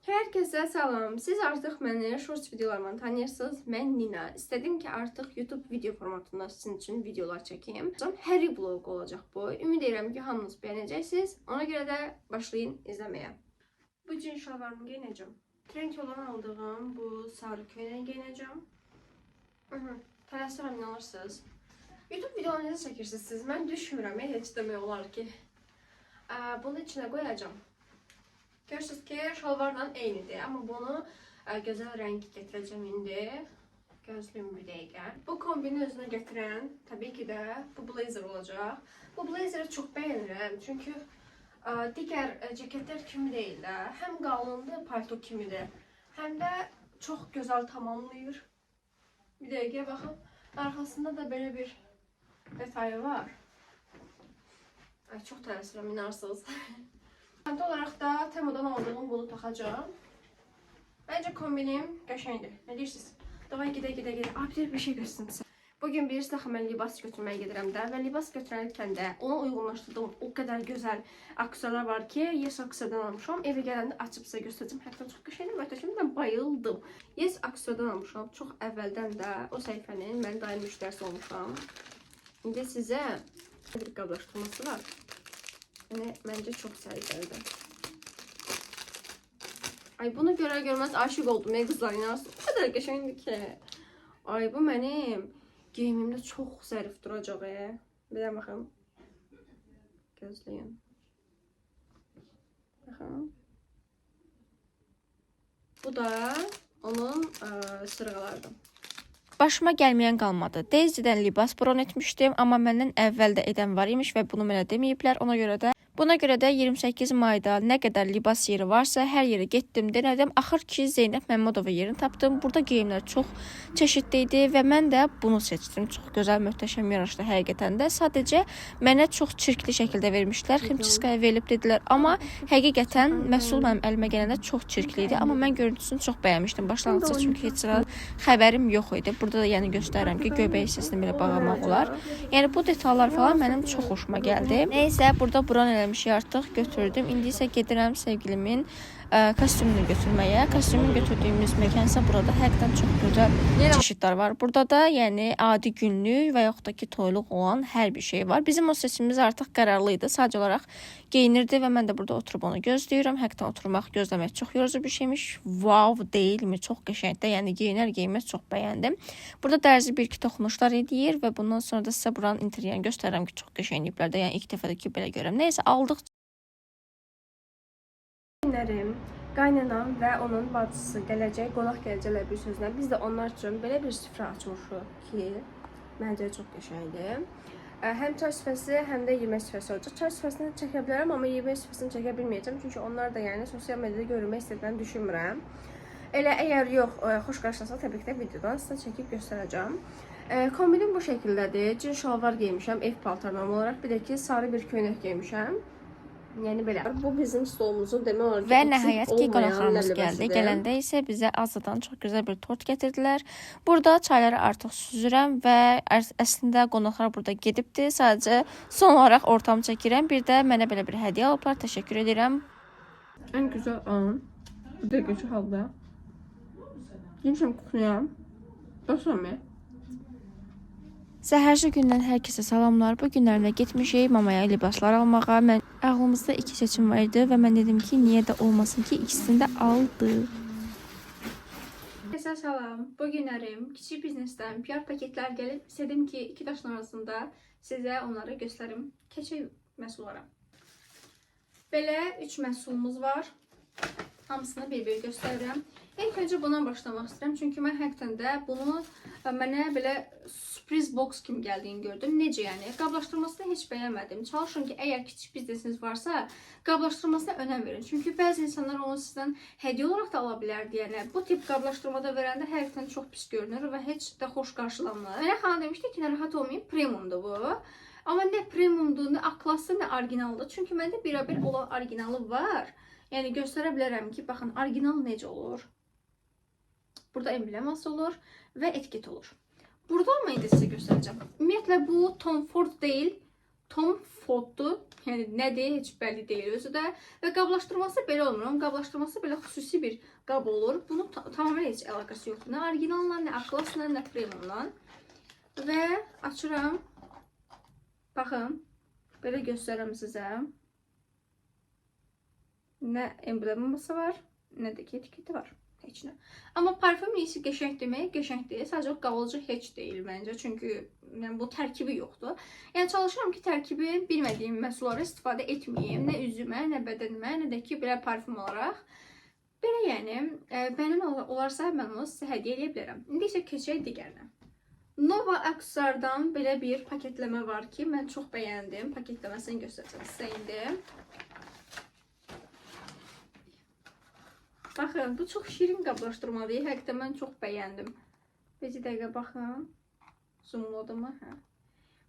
Herkese salam. Siz artıq məni shorts videolarımdan tanıyırsınız. Mən Nina. İstədim ki, artıq YouTube video formatında sizin üçün videolar çəkeyim. Harry vlog olacaq bu. Ümid edirəm ki, hamınız bəyənəcəksiniz. Ona görə də başlayın izləməyə. Bu cin şalvarımı geyinəcəm. Trendyoldan aldığım bu sarı köynəyi geyinəcəm. Tələsirəm, inanırsınız. YouTube videoları necə çəkirsiniz siz? Mən düşmürəm, heç demək olar ki. Bunu içinə qoyacağam. Görürsünüz ki, şalvarla eynidir, amma bunu gözəl rəng gətirəcəm indi. Gözlüyüm bir dəqiqə. Bu kombini özünə gətirən təbii ki də bu blazer olacaq. Bu blazeri çox bəyənirəm, çünki digər ceketlər kimi deyil də, həm qalındır, palto kimidir, həm də çox gözəl tamamlayır. Bir dəqiqə baxın, arxasında da belə bir detayı var. Ay, çox tələsirəm, inanırsınız. Çanta olaraq da Temudan aldığım bunu taxacağam. Məncə kombinim qəşəngdir. Nə deyirsiniz? Davay gedək, gedək, gedək. Abi, bir şey göstərim sizə. Bugün bilirsiniz axı mən libas götürməyə gedirəm də və libas götürərkən də ona uyğunlaşdırdığım o qədər gözəl aksesuarlar var ki, Yes Aksesuardan almışam. Evə gələndə açıb sizə göstərəcəm. Hətta çox qəşəngdir, möhtəşəm. Mən bayıldım. Yes Aksesuardan almışam. Çox əvvəldən də o səhifənin mən daim müştərisi olmuşam. İndi sizə bir qablaşdırması var. Yəni məncə çox səliqəlidir. Ay, bunu görər görməz aşiq oldum ey qızlar, inanırsınız. O qədər qəşəngdir ki. Ay, bu mənim geyimimdə çox zərif duracaq. Bir də baxın. Gözləyin. Baxın. Bu da onun sırğalarıdır. Başıma gəlməyən qalmadı. Daisy'dən libas bron etmişdim, amma məndən əvvəl də edən var imiş və bunu mənə deməyiblər. Ona görə də Buna görə də 28 mayda nə qədər libas yeri varsa, hər yerə getdim, denədim. Axır ki, Zeynəb Məmmədova yerini tapdım. Burada geyimlər çox çeşidli idi və mən də bunu seçdim. Çox gözəl, möhtəşəm yaraşdı həqiqətən də. Sadəcə mənə çox çirkli şəkildə vermişdilər. Ximçiskaya verilib dedilər, amma həqiqətən məhsul mənim əlimə gələndə çox çirkli idi. Amma mən görüntüsünü çox bəyənmişdim başlanğıcda, çünki heç xəbərim yox idi. Burada da yəni göstərirəm ki, göbək hissəsini belə bağlamaq olar. Yəni bu detallar falan mənim çox xoşuma gəldi. Nəysə, burada bron eləmişik artıq, götürdüm. İndi isə gedirəm sevgilimin kostyumunu götürməyə. Kostyumu götürdüyümüz məkan isə burada həqiqətən çox gözəl çeşidlər var. Burada da yəni adi günlük və yaxud da ki, toyluq olan hər bir şey var. Bizim o seçimimiz artıq qərarlı idi. Sadəcə olaraq geyinirdi və mən də burada oturub onu gözləyirəm. Həqiqətən oturmaq, gözləmək çox yorucu bir şeymiş. Wow, deyilmi? Çox qəşəngdir. Yəni geyinər geyinməz çox bəyəndim. Burada dərzi bir-iki toxunuşlar edir və bundan sonra da sizə buranın interyerini göstərirəm ki, çox qəşəngliyiblər də. Yəni ilk dəfədir ki, belə görürəm. Nəysə, aldıq. Günlərim, qaynanam və onun bacısı gələcək, qonaq gələcəklər bir sözlə. Biz də onlar üçün belə bir süfrə açmışıq ki, məncə çox qəşəngdir. Həm çay süfrəsi, həm də yemək süfrəsi olacaq. Çay süfrəsini çəkə bilərəm, amma yemək süfrəsini çəkə bilməyəcəm. Çünki onlar da yəni sosial mediada görünmək istədiklərini düşünmürəm. Elə əgər yox, xoş qarşılasa təbii ki də videodan sizə çəkib göstərəcəm. Kombinim bu şəkildədir. Cin şalvar geymişəm ev paltarı normal olaraq. Bir də ki, sarı bir köynək geymişəm. Yəni belə. Bu bizim stolumuzun demək olar ki, Və əksik nəhayət ki, olmayan qonaqlarımız gəldi. ləbləbəsidir. Gələndə isə bizə Azadan çox gözəl bir tort gətirdilər. Burada çayları artıq süzürəm və əslində qonaqlar burada gedibdi. Sadəcə son olaraq ortam çəkirəm. Bir də mənə belə bir hədiyyə alıblar. Təşəkkür edirəm. Ən gözəl an. Bu dəqiqə şu halda. Yemişəm kuxuya. Dostum. Səhərsi gündən hər kəsə salamlar. Bu günlərdə getmişik mamaya libaslar almağa. Mən ağlımızda iki seçim var idi və mən dedim ki, niyə də olmasın ki, ikisini də aldıq. Herkese salam. Bu günlərim kiçik biznesdən PR paketlər gəlib. İstədim ki, iki daşın arasında sizə onları göstərim. Keçək məhsullara. Belə 3 məhsulumuz var. Hamısını bir-bir göstərirəm. İlk öncə bundan başlamaq istəyirəm. Çünki mən həqiqətən də bunu mənə belə sürpriz box kimi gəldiyini gördüm. Necə yəni? Qablaşdırmasını heç bəyənmədim. Çalışın ki, əgər kiçik biznesiniz varsa, qablaşdırmasına önəm verin. Çünki bəzi insanlar onu sizdən hədiyyə olaraq da ala bilərdi. Yəni bu tip qablaşdırmada verəndə həqiqətən çox pis görünür və heç də xoş qarşılanmır. Mənə xanım demişdi ki, narahat olmayın, premiumdur bu. Amma nə premiumdur, nə A klassı, nə orijinaldır. Çünki məndə birəbir olan orijinalı var. Yəni göstərə bilərəm ki, baxın, orijinal necə olur. Burada embleması olur və etiket olur. Burada amma indi sizə göstərəcəm. Ümumiyyətlə bu Tom Ford deyil, Tom Ford'dur. Yəni nədir, heç bəlli deyil özü də. Və qablaşdırması belə olmur. Onun qablaşdırması belə xüsusi bir qab olur. Bunun tamamilə heç əlaqəsi yoxdur. Nə originalla, nə atlasla, nə premiumla. Və açıram. Baxın. Belə göstərirəm sizə. Nə embleması var, nə də ki etiketi var. Heç nə. Amma parfüm iyisi qəşəng demək, qəşəng deyil. Sadəcə o qalıcı heç deyil məncə. Çünki yəni, bu tərkibi yoxdur. Yəni çalışıram ki, tərkibi bilmədiyim məhsulları istifadə etməyim. Nə üzümə, nə bədənimə, nə də ki belə parfüm olaraq. Belə yəni, mənim olarsa mən onu sizə hədiyyə edə bilərəm. İndi isə keçək digərinə. Nova Aksardan belə bir paketləmə var ki, mən çox bəyəndim. Paketləməsini göstərəcəm sizə indi. Baxın, bu çox şirin qablaşdırmadır. Həqiqətən mən çox bəyəndim. Bir dəqiqə baxın. Zoomladım mı? Hə.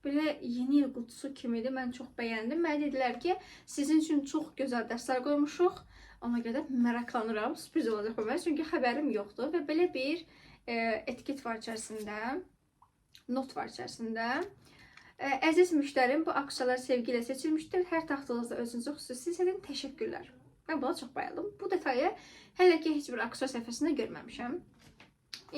Belə yeni il qutusu kimidir. Mən çox bəyəndim. Mənə dedilər ki, sizin üçün çox gözəl dərslər qoymuşuq. Ona görə də maraqlanıram. Sürpriz olacaq bu mənə. Çünki xəbərim yoxdur və belə bir etiket var içərisində. Not var içərisində. Əziz müştərim, bu aksiyyalar sevgi ilə seçilmişdir. Hər taxtınızda özünüzü xüsusi hiss edin. Təşəkkürlər. Mən buna çox bayıldım. Bu detayı hələ ki heç bir aksiyya səhifəsində görməmişəm.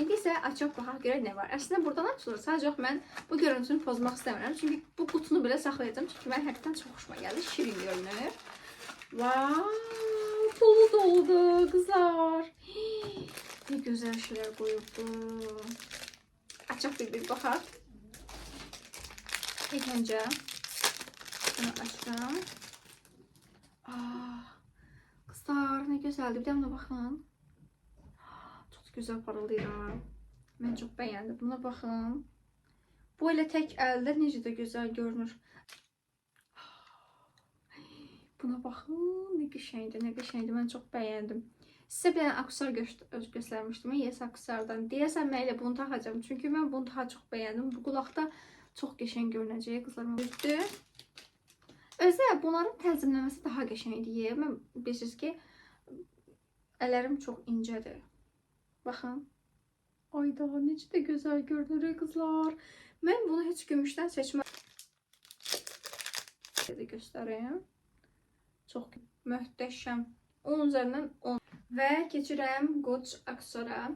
İndi isə açaq baxaq görək nə var. Əslində buradan açılır. Sadəcə mən bu görüntünü pozmaq istəmirəm. Çünki bu qutunu belə saxlayacağam. Çünki mən həqiqətən çox xoşuma gəldi. Şirin görünür. Vau, dolu doludur qızlar. Hii, nə gözəl şeylər qoyubdu. Açaq bir baxaq. İlk öncə bunu açıram. Ah, qızlar nə gözəldir. Bir də buna baxın. Çox gözəl parıldayır ha. Mən çox bəyəndim. Buna baxın. Bu elə tək əldə necə də gözəl görünür. Buna baxın. Nə qəşəngdir, nə qəşəngdir. Mən çox bəyəndim. Sizə bir dənə aksesuar göstərmişdim. Yes aksesuardan. Deyəsən mən elə bunu taxacağam. Çünki mən bunu daha çox bəyəndim. Bu qulaqda çox qəşəng görünəcək qızlar. Düzdür. Özü bunların tənzimləməsi daha qəşəngdir. Mən bilirsiniz ki, əllərim çox incədir. Baxın. Ayda necə də gözəl görünür qızlar. Mən bunu heç gümüşdən seçməm. Də göstərim. Çox möhtəşəm. 10 üzərindən 10. Və keçirəm Qoç aksesuara.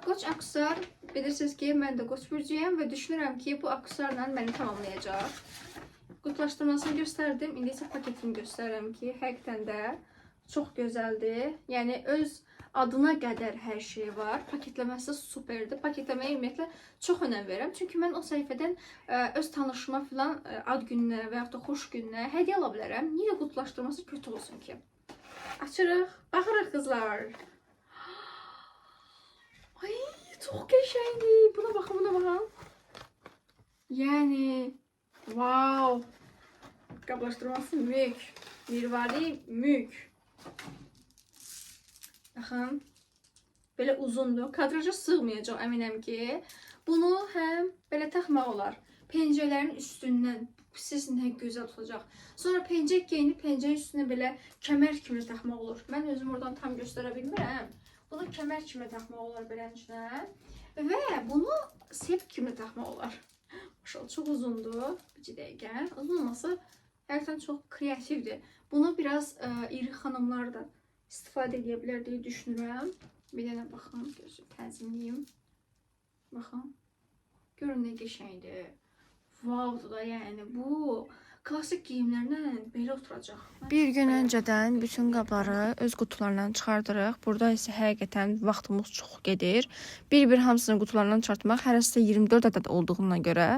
Qoç aksesuar, bilirsiniz ki, mən də Qoç bürcüyəm və düşünürəm ki, bu aksesuarla məni tamamlayacaq. Qutlaşdırmasını göstərdim. İndi isə paketini göstərirəm ki, həqiqətən də çox gözəldir. Yəni öz adına qədər hər şey var. Paketləməsi superdir. Paketləməyə ümumiyyətlə çox önəm verirəm. Çünki mən o səhifədən öz tanışıma filan ad gününə və yaxud da xoş gününə hədiyyə ala bilərəm. Niyə qutlaşdırması kötü olsun ki? Açırıq, baxırıq qızlar. Ay, çox qəşəngdir. Buna baxın, buna baxın. Yəni, wow. Qablaşdırması mük. Mirvari mük. Baxın. Belə uzundur. Kadraja sığmayacaq əminəm ki. Bunu həm belə taxmaq olar. Pencəklərin üstündən siz nə gözəl tutacaq. Sonra pencək geyinib pencəyin üstünə belə kəmər kimi taxmaq olur. Mən özüm oradan tam göstərə bilmirəm. Bunu kəmər kimi taxmaq olar beləncə. Və bunu sep kimi taxmaq olar. Maşallah çox uzundur. Bir dəqiqə. Uzun olması həqiqətən çox kreativdir. Bunu biraz iri xanımlar da istifadə edə bilər deyə düşünürəm. Bir dənə baxın, gözü tənzimləyim. Baxın. Görün nə qəşəngdir. Vaudur da, yəni bu klassik geyimlərlə belə oturacaq. Mən Bir çox gün bəyəndim. öncədən bütün qabları öz qutularından çıxardırıq. Burada isə həqiqətən vaxtımız çox gedir. Bir-bir hamısını qutularından çıxartmaq hərəsi də 24 ədəd olduğuna görə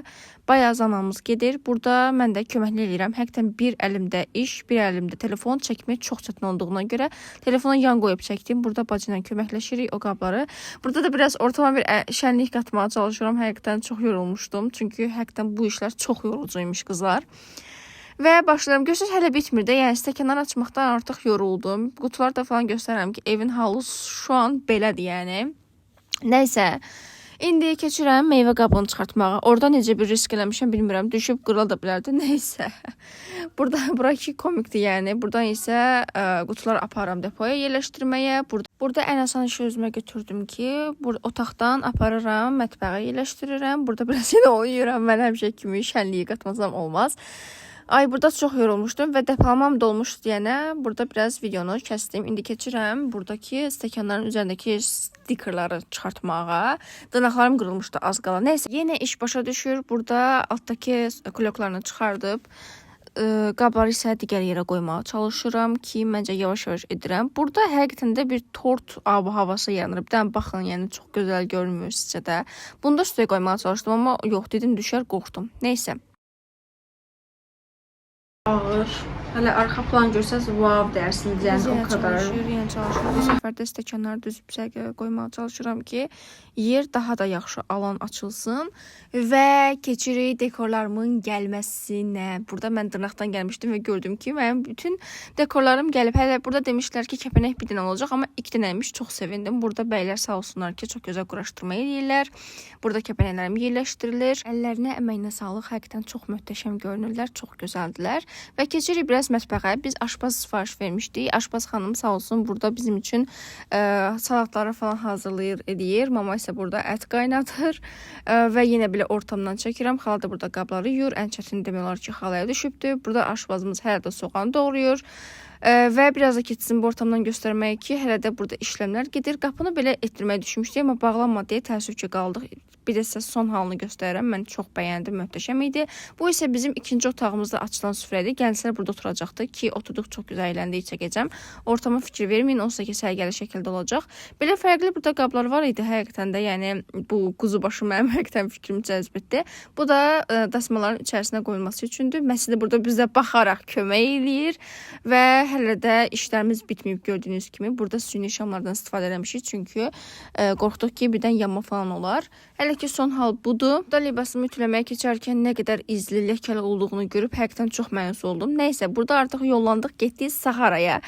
bayağı zamanımız gedir. Burada mən də köməklik eləyirəm. Həqiqətən bir əlimdə iş, bir əlimdə telefon çəkmək çox çətin olduğuna görə telefonu yan qoyub çəkdim. Burada bacı ilə köməkləşirik o qabları. Burada da biraz ortama bir şənlik qatmağa çalışıram. Həqiqətən çox yorulmuşdum. Çünki həqiqətən bu işlər çox yorucuymuş qızlar. Və başlayıram. Görürsüz hələ bitmir də. Yəni stəkanlar açmaqdan artıq yoruldum. Qutular da falan göstərirəm ki, evin halı şu an belədir yəni. Nəysə, indi keçirəm meyvə qabını çıxartmağa. Orada necə bir risk eləmişəm bilmirəm. Düşüb qırıla da bilərdi. Nəysə. Burada bura ki komikdir yəni. Buradan isə qutular aparıram depoya yerləşdirməyə. Burada ən asan işi özümə götürdüm ki, burada otaqdan aparıram, mətbəxə yerləşdirirəm. Burada biraz yenə oynayıram. Mən həmişə kimi şənliyi qatmasam olmaz. Ay, burada çox yorulmuşdum və dəpalmam dolmuşdu deyənə burada biraz videonu kəsdim. İndi keçirəm buradakı stəkanların üzərindəki stikerləri çıxartmağa. Dırnaqlarım qırılmışdı az qala. Nəysə, yenə iş başa düşür. Burada altdakı kloklarını çıxardıb qabları isə digər yerə qoymağa çalışıram ki, məncə yavaş-yavaş edirəm. Burada həqiqətən də bir tort ab-havası yaranır. Bir dənə baxın, yəni çox gözəl görünmür sizcə də. Bunu da üstə qoymağa çalışdım, amma yox dedim düşər, qorxdum. Nəysə. Ağır. Hələ arxa plan görsəz, wow dərsiniz, yəni o qədər. Yenə çalışır. Bu səfər də stəkanları düzüb səliqəyə qoymağa çalışıram ki, yer daha da yaxşı alan açılsın və keçirik dekorlarımın gəlməsinə. Burada mən dırnaqdan gəlmişdim və gördüm ki, mənim bütün dekorlarım gəlib. Hələ burada demişlər ki, kəpənək bir dənə olacaq, amma iki dənəymiş. Çox sevindim. Burada bəylər sağ olsunlar ki, çox gözəl quraşdırma eləyirlər. Burada kəpənəklərim yerləşdirilir. Əllərinə, əməyinə sağlıq. Həqiqətən çox möhtəşəm görünürlər, çox gözəldilər. Və keçirik biraz mətbəxə. Biz aşpaz sifariş vermişdik. Aşpaz xanım sağ olsun burada bizim üçün salatları falan hazırlayır, eləyir. Mama isə burada ət qaynadır. Və yenə belə ortamdan çəkirəm. Xala da burada qabları yuyur. Ən çətin demək olar ki, xalaya düşübdü. Burada aşpazımız hələ də soğan doğrayır. Və biraz da keçsin bu ortamdan göstərməyə ki, hələ də burada işləmlər gedir. Qapını belə etdirməyi düşünmüşdük, amma bağlanmadı deyə təəssüf ki, qaldıq. Bir də sizə son halını göstərirəm. Mən çox bəyəndim, möhtəşəm idi. Bu isə bizim ikinci otağımızda açılan süfrədir. Gənclər burada oturacaqdı ki, oturduq, çox gözəl əyləndik, çəkəcəm. Ortama fikir verməyin, onsuz da ki, səliqəli şəkildə olacaq. Belə fərqli burada qablar var idi həqiqətən də. Yəni bu quzubaşı mənim həqiqətən fikrimi cəzb etdi. Bu da dasmaların içərisinə qoyulması üçündür. Məsələ burada bizə baxaraq kömək eləyir və hələ də işlərimiz bitməyib gördüyünüz kimi. Burada süni şamlardan istifadə eləmişik çünki qorxduq ki, birdən yanma falan olar. Hələ ki son hal budur. Burada libasımı ütüləməyə keçərkən nə qədər izli, ləkəli olduğunu görüb həqiqətən çox məyus oldum. Nəysə, burada artıq yollandıq, getdik Saharaya.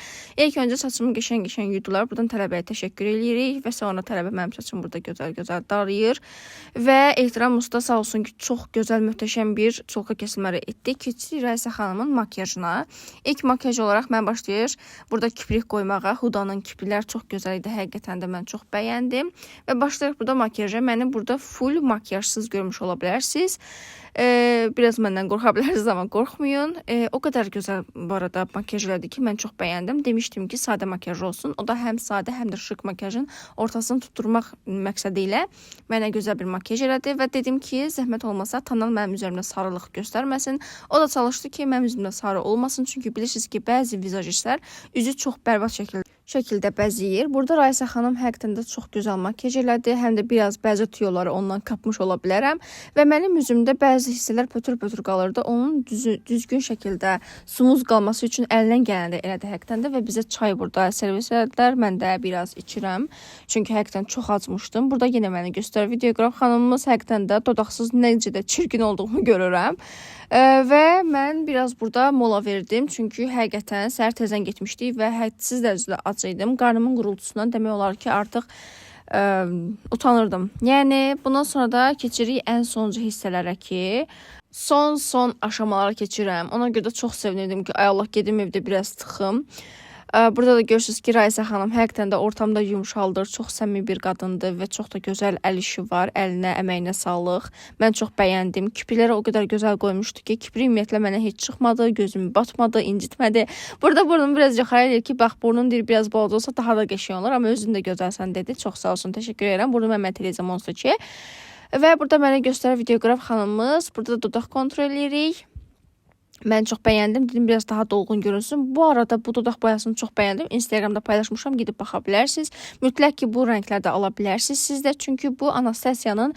İlk öncə saçımı qəşəng-qəşəng yudular. Buradan tələbəyə təşəkkür eləyirik və sonra tələbə mənim saçımı burada gözəl-gözəl darayır. Və Ehtiram Usta sağ olsun ki, çox gözəl, möhtəşəm bir çolka kəsilmələri etdi. Keçirik Rəisə xanımın makiyajına. İlk makiyaj olaraq mən başlayır burada kiprik qoymağa. Hudanın kipriklər çox gözəl idi. Həqiqətən də mən çox bəyəndim. Və başlayırıq burada makiyaja. Məni burada full makiyajsız görmüş ola bilərsiniz. Biraz məndən qorxa bilərsiniz, amma qorxmayın. O qədər gözəl bu arada makiyaj elədi ki, mən çox bəyəndim. Demişdim ki, sadə makiyaj olsun. O da həm sadə, həm də şık makiyajın ortasını tutturmaq məqsədi ilə mənə gözəl bir makiyaj elədi və dedim ki, zəhmət olmasa tonal mənim üzərimdə sarılıq göstərməsin. O da çalışdı ki, mənim üzümdə sarı olmasın. Çünki bilirsiniz ki, bəzi vizajistlər üzü çox bərbad şəkildə bəzəyir. Burada Raysa xanım həqiqətən də çox gözəl makiyaj elədi. Həm də biraz bəzi tüyoları ondan kapmış ola bilərəm və mənim üzümdə bəzi hissələr pötür-pötür qalırdı. Onun düzgün şəkildə sumuz qalması üçün əlindən gələni də elədi həqiqətən də və bizə çay burada servis elədilər. Mən də biraz içirəm. Çünki həqiqətən çox acmışdım. Burada yenə məni göstərir videoqraf xanımımız. Həqiqətən də dodaqsız necə də çirkin olduğumu görürəm. Və mən biraz burada mola verdim. Çünki həqiqətən səhər tezdən getmişdik və hədsiz dərəcədə ac idim. Qarnımın gurultusundan demək olar ki, artıq utanırdım. Yəni bundan sonra da keçirik ən sonuncu hissələrə ki, son aşamalara keçirəm. Ona görə də çox sevinirdim ki, ay Allah, gedim evdə biraz tıxım. Burada da görürsünüz ki, Raysa xanım həqiqətən də ortamda yumşaldır, çox səmimi bir qadındır və çox da gözəl əl işi var. Əlinə, əməyinə sağlıq. Mən çox bəyəndim. Kiprikləri o qədər gözəl qoymuşdu ki, kiprik ümumiyyətlə mənə heç çıxmadı, gözümü batmadı, incitmədi. Burada burnumu biraz yuxarı eləyir ki, bax burnun deyir biraz balaca olsa daha da qəşəng olar, amma özün də gözəlsən dedi. Çox sağ olsun, təşəkkür edirəm. Burnumu əməliyyat eləyəcəm onsuz ki. Və burada mənə göstərir videoqraf xanımımız. Burada da dodaq kontrol eləyirik. Mən çox bəyəndim. Dedim biraz daha dolğun görünsün. Bu arada bu dodaq boyasını çox bəyəndim. Instagramda paylaşmışam, gedib baxa bilərsiniz. Mütləq ki, bu rənglərdə ala bilərsiniz siz də. Çünki bu Anastasiyanın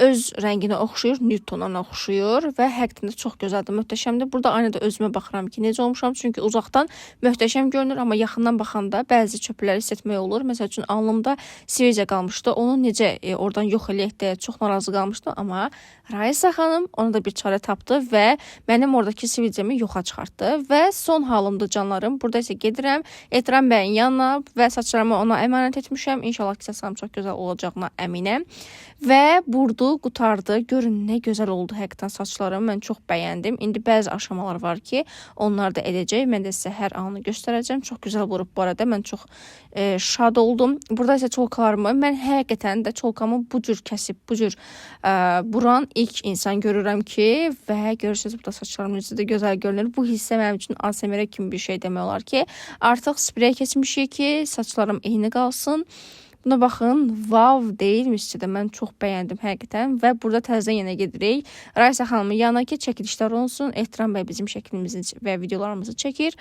öz rənginə oxşuyur, nude tonuna oxşuyur və həqiqətən də çox gözəldir, möhtəşəmdir. Burada aynada özümə baxıram ki, necə olmuşam. Çünki uzaqdan möhtəşəm görünür, amma yaxından baxanda bəzi çöpləri hiss etmək olur. Məsəl üçün alnımda sivicə qalmışdı. Onu necə oradan yox eləyək deyə çox narazı qalmışdım, amma Raisa xanım ona da bir çarə tapdı və mənim oradakı sivicəmi yoxa çıxartdı. Və son halımdır canlarım. Burada isə gedirəm Ehtiram bəyin yanına və saçlarımı ona əmanət etmişəm. İnşallah ki, saçlarım çox gözəl olacağına əminəm. Və burdu qurtardı. Görün nə gözəl oldu həqiqətən saçlarım. Mən çox bəyəndim. İndi bəzi aşamalar var ki, onlar da edəcək. Mən də sizə hər anı göstərəcəm. Çox gözəl vurub bu arada. Mən çox şad oldum. Burada isə çolkalarımı, mən həqiqətən də çolkamı bu cür kəsib, bu cür buran ilk insan görürəm ki, və görürsünüz burada saçlarımın üstü də gözəl görünür. Bu hissə mənim üçün ASMR kimi bir şey demək olar ki. Artıq spreyə keçmişik ki, saçlarım eyni qalsın. Buna baxın, vav deyilmi sizcə də? Mən çox bəyəndim həqiqətən və burada təzədən yenə gedirik. Raysa xanımın yanına ki, çəkilişlər olsun. Ehtiram bəy bizim şəklimizi və videolarımızı çəkir.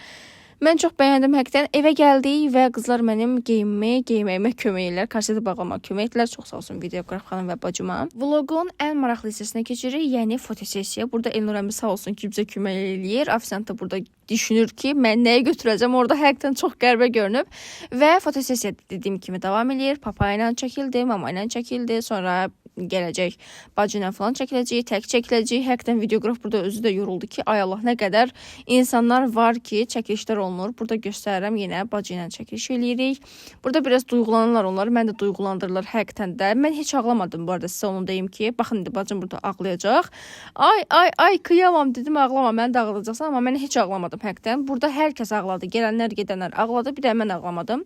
Mən çox bəyəndim həqiqətən. Evə gəldik və qızlar mənim geyinməyə, geyməyimə kömək ellər, karseti bağlamağa kömək etdilər. Çox sağ olsun videoqraf xanım və bacıma. Vloqun ən maraqlı hissəsinə keçirik, yəni fotosessiya. Burada Elnur əmi sağ olsun ki, bizə kömək eləyir. Ofisiant da burada düşünür ki, mən nəyi götürəcəm? Orada həqiqətən çox qəribə görünüb. Və fotosessiya dediyim kimi davam eləyir. Papa ilə çəkildi, mama ilə çəkildi. Sonra gələcək bacı ilə falan çəkiləcək, tək çəkiləcək. Həqiqətən videoqraf burada özü də yoruldu ki, ay Allah, nə qədər insanlar var ki, çəkilişlər olunur. Burada göstərirəm, yenə bacı ilə çəkiliş eləyirik. Burada biraz duyğulanırlar onlar. Mən də duyğulandırırlar həqiqətən də. Mən heç ağlamadım bu arada, sizə onu deyim ki, baxın indi bacım burada ağlayacaq. Ay ay ay kıyamam dedim, ağlama, məni də ağladacaqsan, amma mən heç ağlamadım həqiqətən. Burada hər kəs ağladı. Gələnlər, gedənlər ağladı. Bir də mən ağlamadım.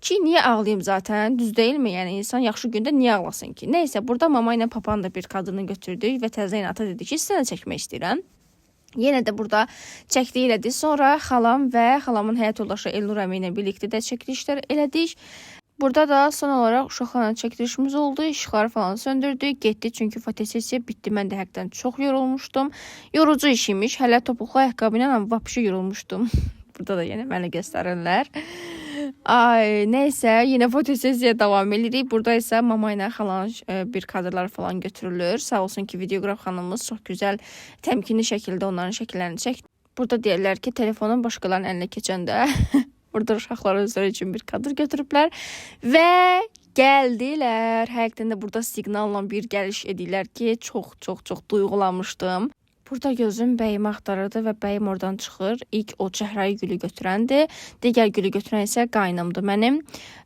Ki niyə ağlayım zaten? Düz deyilmi? Yəni insan yaxşı gündə niyə ağlasın ki? Nəysə, burada mama ilə papanın da bir kadrını götürdük və təzədən ata dedi ki, sizə çəkmək istəyirəm. Yenə də burada çəkdiyi elədi. Sonra xalam və xalamın həyat yoldaşı Elnur əmi ilə birlikdə də çəkilişlər elədik. Burada da son olaraq uşaqlarla çəkilişimiz oldu. İşıqları falan söndürdük. Getdik çünki fotosessiya bitdi. Mən də həqiqətən çox yorulmuşdum. Yorucu iş imiş. Hələ topuqlu ayaqqabı ilə vapşi yorulmuşdum. Burada da yenə məni göstərirlər. Ay, nəysə, yenə fotosessiya davam edirik. Burada isə mama ilə xalanın bir kadrlar falan götürülür. Sağ olsun ki, videoqraf xanımımız çox gözəl, təmkinli şəkildə onların şəkillərini çəkdi. Burada deyirlər ki, telefonun başqalarının əlinə keçəndə burada uşaqlar özləri üçün bir kadr götürüblər və gəldilər. Həqiqətən də burada siqnalla bir gəliş edirlər ki, çox çox çox duyğulanmışdım. Burada gözüm bəyimi axtarırdı və bəyim oradan çıxır. İlk o çəhrayı gülü götürəndi. Digər gülü götürən isə qaynımdır mənim.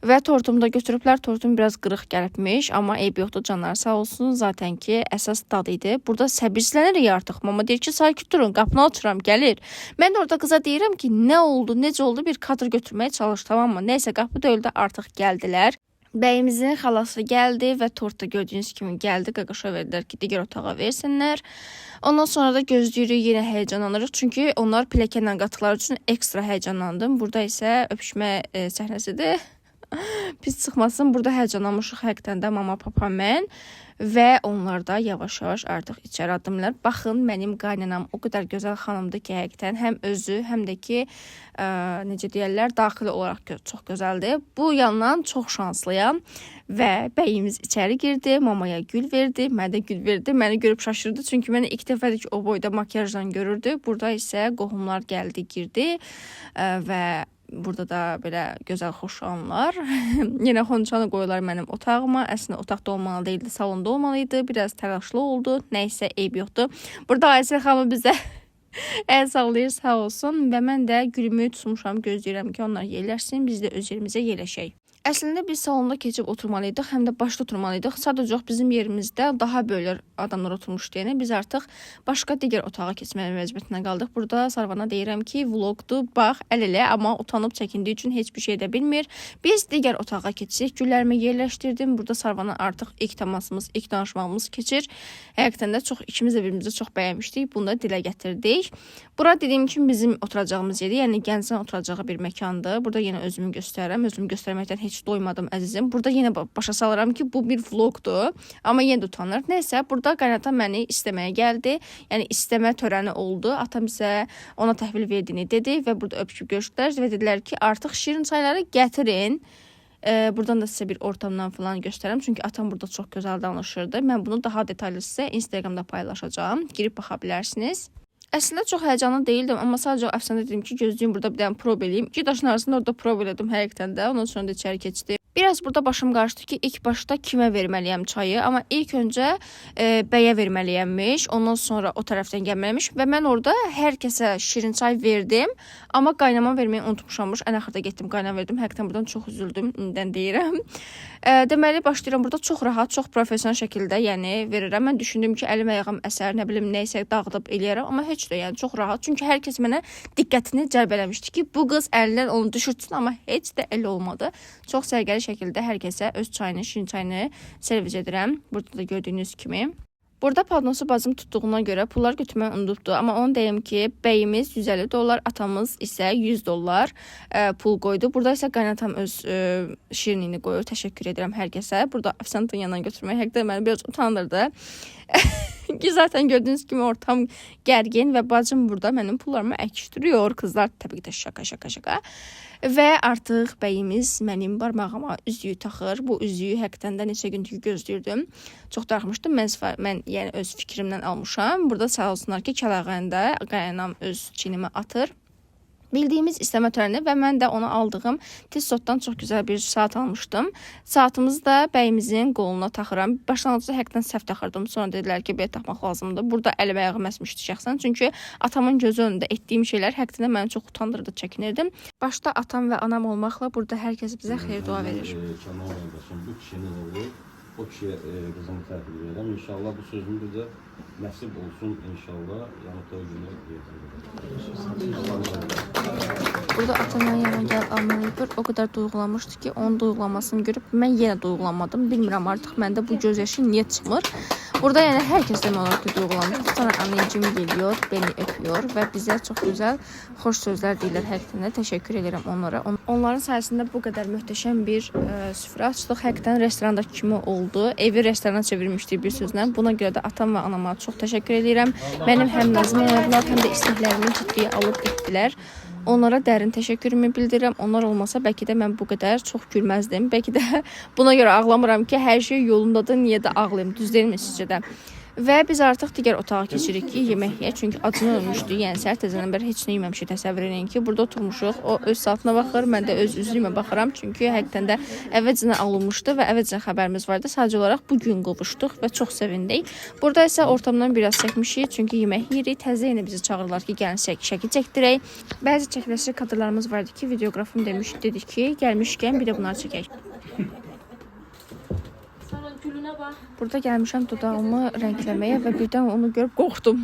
Və tortumu da götürüblər. Tortum biraz qırıq gəlibmiş, amma eybi yoxdur, canlar sağ olsun. Zaten ki, əsas dad idi. Burada səbirsizlənirik artıq. Mama deyir ki, sakit durun, qapını açıram, gəlir. Mən də orada qıza deyirəm ki, nə oldu, necə oldu, bir kadr götürməyə çalış, tamam mı? Nəysə, qapı döyüldü, artıq gəldilər. Bəyimizin xalası gəldi və tort da gördüyünüz kimi gəldi. Qaqaşa verdilər ki, digər otağa versinlər. Ondan sonra da gözləyirik, yenə həyəcanlanırıq. Çünki onlar pilləkənlə qatdıqları üçün ekstra həyəcanlandım. Burada isə öpüşmə səhnəsidir. Pis çıxmasın. Burada həyəcanlanmışıq həqiqətən də mama, papa, mən və onlar da yavaş-yavaş artıq içəri addımlar. Baxın, mənim qaynanam o qədər gözəl xanımdır ki, həqiqətən həm özü, həm də ki, necə deyirlər, daxili olaraq çox gözəldir. Bu yandan çox şanslıyam və bəyimiz içəri girdi, mamaya gül verdi, mənə də gül verdi. Məni görüb şaşırdı, çünki məni ilk dəfədir ki, o boyda makiyajla görürdü. Burada isə qohumlar gəldi, girdi və burada da belə gözəl xoş anlar. Yenə xonçanı qoyurlar mənim otağıma. Əslində otaqda olmalı deyildi, salonda olmalı idi. Biraz təlaşlı oldu. Nəysə, eyb yoxdur. Burada Aysel xanım bizə əl sallayır, sağ olsun. Və mən də gülümü tutmuşam, gözləyirəm ki, onlar yerləşsin, biz də öz yerimizə yerləşək. Əslində biz salonda keçib oturmalıydıq, həm də başda oturmalıydıq. Sadəcə bizim yerimizdə daha böyük adamlar oturmuşdu. Yəni biz artıq başqa digər otağa keçməyə məcburiyyətinə qaldıq. Burada Sarvana deyirəm ki, vloqdur, bax, əl elə, amma utanıb çəkindiyi üçün heç bir şey də bilmir. Biz digər otağa keçdik, güllərimi yerləşdirdim. Burada Sarvana artıq ilk təmasımız, ilk danışmağımız keçir. Həqiqətən də çox ikimiz də bir-birimizi çox bəyənmişdik. Bunu da dilə gətirdik. Bura dediyim kimi bizim oturacağımız yeri, yəni gəncin oturacağı bir məkandır. Burada yenə özümü göstərirəm. Özümü göstərməkdən heç doymadım əzizim. Burada yenə başa salıram ki, bu bir vloqdur. Amma yenə də utanır. Nəysə, burada qaynatam məni istəməyə gəldi. Yəni istəmə törəni oldu. Atam isə ona təhvil verdiyini dedi və burada öpüşüb görüşdülər və dedilər ki, artıq şirin çayları gətirin. Buradan da sizə bir ortamdan falan göstərirəm. Çünki atam burada çox gözəl danışırdı. Mən bunu daha detallı sizə Instagramda paylaşacağam. Girib baxa bilərsiniz. Əslində çox həyəcanlı deyildim, amma sadəcə əfsanə dedim ki, gözləyim burada bir dənə prob eləyim. İki daşın arasında orada prob elədim həqiqətən də. Ondan sonra da içəri keçdim. Biraz burada başım qarışdı ki, ilk başda kimə verməliyəm çayı, amma ilk öncə bəyə verməliyəmmiş, ondan sonra o tərəfdən gəlməliymiş və mən orada hər kəsə şirin çay verdim, amma qaynama verməyi unutmuşammış. Ən axırda getdim, qaynama verdim. Həqiqətən buradan çox üzüldüm, indidən deyirəm. Deməli başlayıram burada çox rahat, çox professional şəkildə, yəni verirəm. Mən düşündüm ki, əlim ayağım əsər, nə bilim, nə isə dağıdıb eləyərəm, amma heç də, yəni çox rahat. Çünki hər kəs mənə diqqətini cəlb eləmişdi ki, bu qız əlindən onu düşürtsün, amma heç də elə olmadı. Çox səliqəli şəkildə hər kəsə öz çayını, şirin çayını servis edirəm. Burada da gördüyünüz kimi. Burada padnosu bacım tutduğuna görə pullar götürməyi unudubdu. Amma onu deyim ki, bəyimiz 150 dollar, atamız isə 100 dollar pul qoydu. Burada isə qaynatam öz şirinliyini qoyur. Təşəkkür edirəm hər kəsə. Burada ofisiantın yanına götürmək həqiqətən məni biraz utandırdı. Ki zaten gördüğünüz kimi ortam gərgin və bacım burada mənim pullarımı əkişdiriyor. Kızlar təbii ki də şaka şaka şaka. Və artıq bəyimiz mənim barmağıma üzüyü taxır. Bu üzüyü həqiqətən də neçə gündür ki gözləyirdim. Çox darıxmışdım. Mən yəni öz fikrimdən almışam. Burada sağ olsunlar ki, kəlağında qaynanam öz çiynimə atır. Bildiyimiz istəmə törəni və mən də ona aldığım Tissot'dan çox gözəl bir saat almışdım. Saatımızı da bəyimizin qoluna taxıram. Başlanğıcda həqiqətən səhv taxırdım. Sonra dedilər ki, belə taxmaq lazımdır. Burada əlim ayağım əsmişdi şəxsən. Çünki atamın gözü önündə etdiyim şeylər həqiqətən də məni çox utandırdı, çəkinirdim. Başda atam və anam olmaqla burada hər kəs bizə xeyir dua verir. Kemal kardeşim bu kişinin oğlu, o kişiye kızımı təhvil verirəm. İnşallah bu sözüm de nasip olsun inşallah. Yani toy günü Burada atam mənim yanıma gəlib alnımı öpür. O qədər duyğulanmışdı ki, onun duyğulanmasını görüb mən yenə duyğulanmadım. Bilmirəm artıq məndə bu göz yaşı niyə çıxmır. Burada yəni hər kəs demək olar ki, duyğulanmışdı. Sonra anneciğim geliyor, beni öpüyor və bizə çox gözəl xoş sözlər deyirlər. Həqiqətən də təşəkkür edirəm onlara. Onların sayəsində bu qədər möhtəşəm bir süfrə açdıq. Həqiqətən restorandakı kimi oldu. Evi restorana çevirmişdik bir sözlə. Buna görə də atam və anama çox təşəkkür edirəm. Mənim həm nazım oynadılar, həm də istəklərimi ciddiyə alıb etdilər. Onlara dərin təşəkkürümü bildirirəm. Onlar olmasa bəlkə də mən bu qədər çox gülməzdim. Bəlkə də buna görə ağlamıram ki, hər şey yolundadır, niyə də ağlayım? Düz deyilmi sizcə də? Və biz artıq digər otağa keçirik ki, yemək yeyək. Çünki acına ölmüşdük. Yəni səhər tezəndən bəri heç nə yeməmişik. Təsəvvür edin ki, burada oturmuşuq. O öz saatına baxır, mən də öz üzlüyümə baxıram. Çünki həqiqətən də əvvəlcədən alınmışdı və əvvəlcədən xəbərimiz vardı. Sadəcə olaraq bu gün qovuşduq və çox sevindik. Burada isə ortamdan biraz çəkmişik. Çünki yemək yeyirik. Təzə yenə bizi çağırırlar ki, gəlin şəkil çəkdirək. Bəzi çəkilişli kadrlarımız vardı ki, videoqrafım demiş, dedi ki, gəlmişkən bir də bunları çəkək. Sonra gülüne bak. Burada gəlmişəm dodağımı rəngləməyə və birdən onu görüb qorxdum.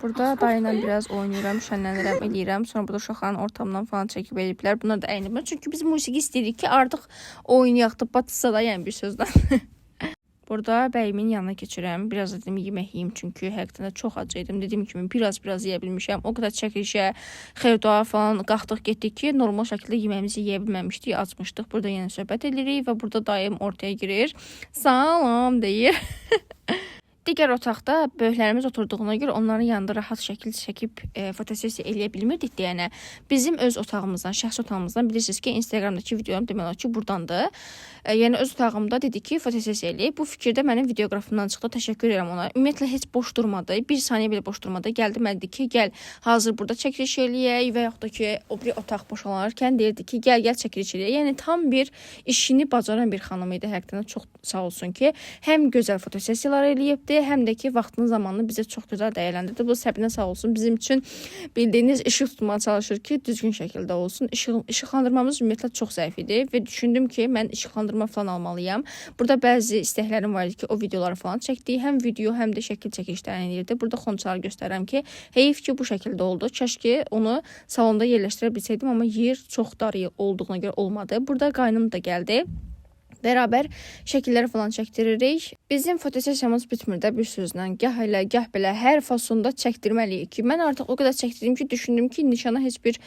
Burada dayı ilə biraz oynayıram, şənlənirəm, eləyirəm. Sonra burada uşaqların ortamdan falan çəkib eləyiblər. Bunlar da əynimə. Çünki biz musiqi istəyirik ki, artıq oynayaq da, batsa da, yəni bir sözlə. Burada bəyimin yanına keçirəm. Biraz dedim yemək yeyim çünki həqiqətən də çox ac idim. Dediyim kimi biraz yeyə bilmişəm. O qədər çəkilişə, xeyir dua falan qalxdıq getdik ki, normal şəkildə yeməyimizi yeyə bilməmişdik, acmışdıq. Burada yenə söhbət edirik və burada dayım ortaya girir. Salam deyir. Digər otaqda böyüklərimiz oturduğuna görə onların yanında rahat şəkil çəkib fotosessiya eləyə bilmirdik deyənə. Bizim öz otağımızdan, şəxsi otağımızdan bilirsiniz ki, Instagramdakı videom demək olar ki, burdandır. Yəni öz otağımda dedi ki, fotosessiya eləyib. Bu fikir də mənim videoqrafımdan çıxdı. Təşəkkür edirəm ona. Ümumiyyətlə heç boş durmadı. Bir saniyə belə boş durmadı. Gəldi mənə dedi ki, gəl hazır burada çəkiliş eləyək və yaxud da ki, o biri otaq boşalanarkən deyirdi ki, gəl çəkiliş eləyək. Yəni tam bir işini bacaran bir xanım idi. Həqiqətən də çox sağ olsun ki, həm gözəl fotosessiyalar eləyibdi, həm də ki, vaxtının zamanını bizə çox gözəl dəyərləndirdi. Bu Səbinə sağ olsun bizim üçün bildiyiniz işıq tutmağa çalışır ki, düzgün şəkildə olsun. İşıqlandırmamız ümumiyyətlə çox zəif idi və düşündüm ki, mən işıqlandırma falan almalıyam. Burada bəzi istəklərim var idi ki, o videoları falan çəkdik. Həm video, həm də şəkil çəkilişlərini eləyirdi. Burada xonçaları göstərirəm ki, heyif ki, bu şəkildə oldu. Kaş ki, onu salonda yerləşdirə bilsəydim, amma yer çox dar olduğuna görə olmadı. Burada qaynım da gəldi. Beraber şəkilləri falan çəkdiririk. Bizim fotosessiyamız bitmir də bir sözlə. Gah elə, gah belə hər fasonda çəkdirməliyik ki, mən artıq o qədər çəkdirdim ki, düşündüm ki, nişana heç bir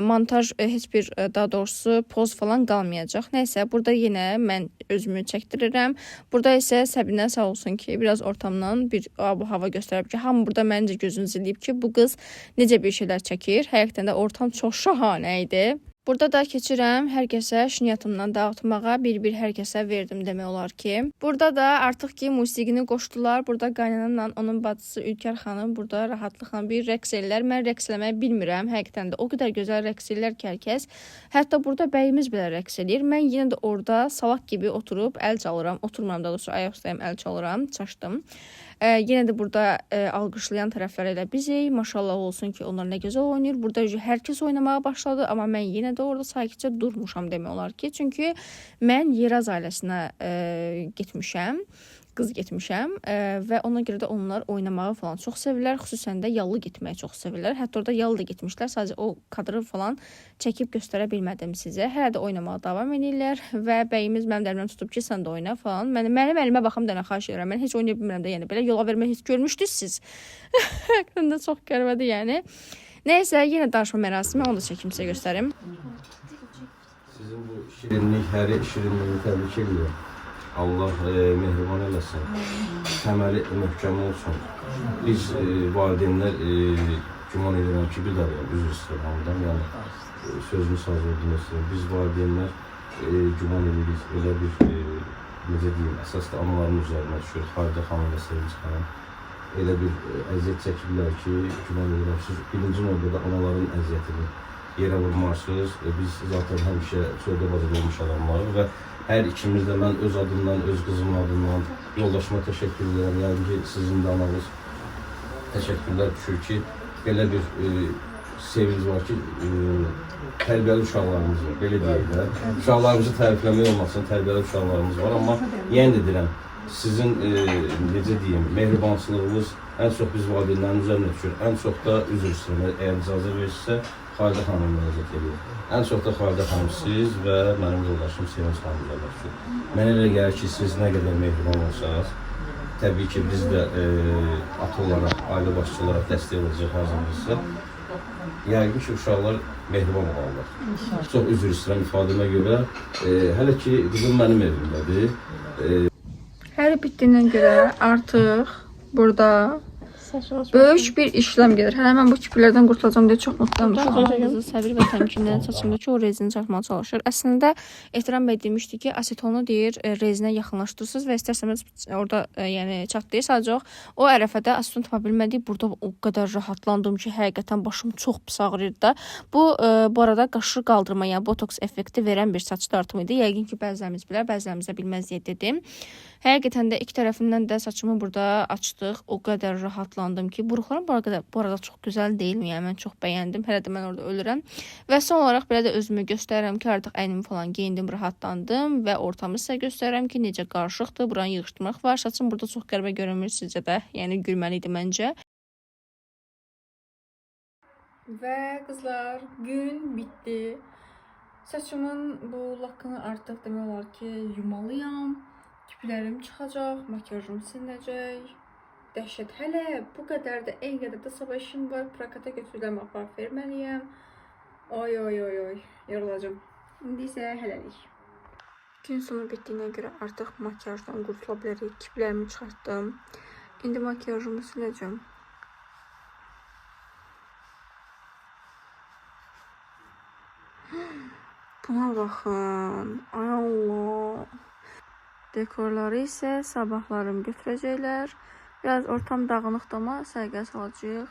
montaj, heç bir daha doğrusu poz falan qalmayacaq. Nəysə, burada yenə mən özümü çəkdirirəm. Burada isə Səbinə sağ olsun ki, biraz ortamdan bir bu hava göstərib ki, hamı burada məncə gözünü zilləyib ki, bu qız necə bir şeylər çəkir. Həqiqətən də ortam çox şahanə idi. Burada da keçirəm hər kəsə şniyyatımdan dağıtmağa, bir-bir hər kəsə verdim demək olar ki. Burada da artıq ki musiqini qoşdular. Burada qaynanamla onun bacısı Ülker xanım burada rahatlıqla bir rəqs ellər. Mən rəqs eləməyi bilmirəm. Həqiqətən də o qədər gözəl rəqs ellər ki, hər kəs. Hətta burada bəyimiz belə rəqs eləyir. Mən yenə də orada salaq kimi oturub əl çalıram. Oturmuram, daha doğrusu ayaq üstəyəm, əl çalıram. Çaşdım. Yenə də burada alqışlayan tərəflər elə bizik. Maşallah olsun ki, onlar nə gözəl oynayır. Burada hər kəs oynamağa başladı, amma mən yenə də orada sakitcə durmuşam demək olar ki. Çünki mən Yeraz ailəsinə getmişəm. qız getmişəm və ona görə də onlar oynamağı falan çox sevirlər, xüsusən də yallı getməyi çox sevirlər. Hətta orada yallı da getmişlər, sadəcə o kadrı falan çəkib göstərə bilmədim sizə. Hələ də oynamağa davam edirlər və bəyimiz mənim də əlimdən tutub ki, sən də oyna falan. Mənim əlimə baxım dənə xahiş edirəm. Mən heç oynaya bilmirəm də, yəni belə yola vermək heç görmüşdünüz siz. Həqiqətən də çox qəribədir yəni. Nəysə, yenə danışma mərasimi, onu da çəkim sizə göstərim. Sizin bu şirinlik, hər şirinliğini təbrik edirəm. Allah mehriban eləsin. Təməli möhkəm olsun. Biz valideynlər güman edirəm ki, bir daha üzr istəyirəm hamıdan. Yəni sözümü saz olduğunu istəyirəm. Biz valideynlər güman edirik elə bir necə deyim, əsas da anaların üzərinə düşür. Xalidə xanım və Sevinç xanım elə bir əziyyət çəkiblər ki, güman edirəm siz birinci növbədə anaların əziyyətini yerə vurmarsınız. Biz zaten həmişə çöldə bacada olmuş adamlarıq və hər ikimiz də mən öz adımdan, öz qızımın adından yoldaşıma təşəkkür edirəm. Yəqin ki, sizin də ananız təşəkkürlər düşür ki, belə bir sevinc var ki, tərbiyəli uşaqlarımız var, belə deyək də. Uşaqlarımızı tərifləmək olmasın, tərbiyəli uşaqlarımız var, amma yenə də deyirəm, sizin necə deyim, mehribançılığınız ən çox biz valideynlərin üzərinə düşür. Ən çox da üzr istəyirəm, əgər icazə verirsə, Xalidə xanım müraciət edir. Ən çox da Xalidə xanım siz və mənim yoldaşım Sevinç xanım üzərinə düşür. Mənə elə gəlir ki, siz nə qədər mehriban olsanız, təbii ki, biz də ata olaraq, ailə başçısı olaraq dəstək olacaq hazırlıqsa. Yəqin ki, uşaqlar mehriban olarlar. Çox üzr istəyirəm ifadəmə görə. Hələ ki, qızım mənim evimdədir. Hər bitdiyinə görə artıq burada böyük bir işlem gedir. Hələ mən bu kipirlərdən qurtulacağam deyə çox mutluyum. Qızı səbir və təmkinlə saçımdakı o rezini çarpmağa çalışır. Əslində Ehtiram bəy demişdi ki, asetonu deyir rezinə yaxınlaşdırırsınız və istərsəniz orada yəni çatlayır. Sadəcə o ərəfədə aseton tapa bilmədik. Burada o qədər rahatlandım ki, həqiqətən başım çox pis ağrıyırdı da. Bu bu arada qaşı qaldırma, yəni botoks effekti verən bir saç dartımı idi. Yəqin ki, bəzilərimiz bilər, bəzilərimiz də bilməz deyə dedim. Həqiqətən də iki tərəfindən də saçımı burada açdıq. O qədər rahatlandım ki, buruqlarım bu arada çox gözəl deyilmi? Yəni mən çox bəyəndim. Hələ də mən orada ölürəm. Və son olaraq belə də özümü göstərirəm ki, artıq əynimi falan geyindim, rahatlandım və ortamı sizə göstərirəm ki, necə qarışıqdır. Buranı yığışdırmaq var. Saçım burada çox qəribə görünmür sizcə də. Yəni gülməli idi məncə. Və qızlar, gün bitdi. Saçımın bu lakını artıq demək olar ki, yumalıyam. Kiplərim çıxacaq, makiyajım silinəcək. Dəhşət. Hələ bu qədər də, en qədər də sabah işim var. Prokata götürüləm, aparıb verməliyəm. Oy oy oy oy, yorulacağım. İndi isə hələlik. Gün sonu bitdiyinə görə artıq makiyajdan qurtula bilərik. Kiplərimi çıxartdım. İndi makiyajımı siləcəm. Buna baxın. Ay Allah. Dekorları isə sabahlarım götürəcəklər. Biraz ortam dağınıqdır amma səliqə salacağıq.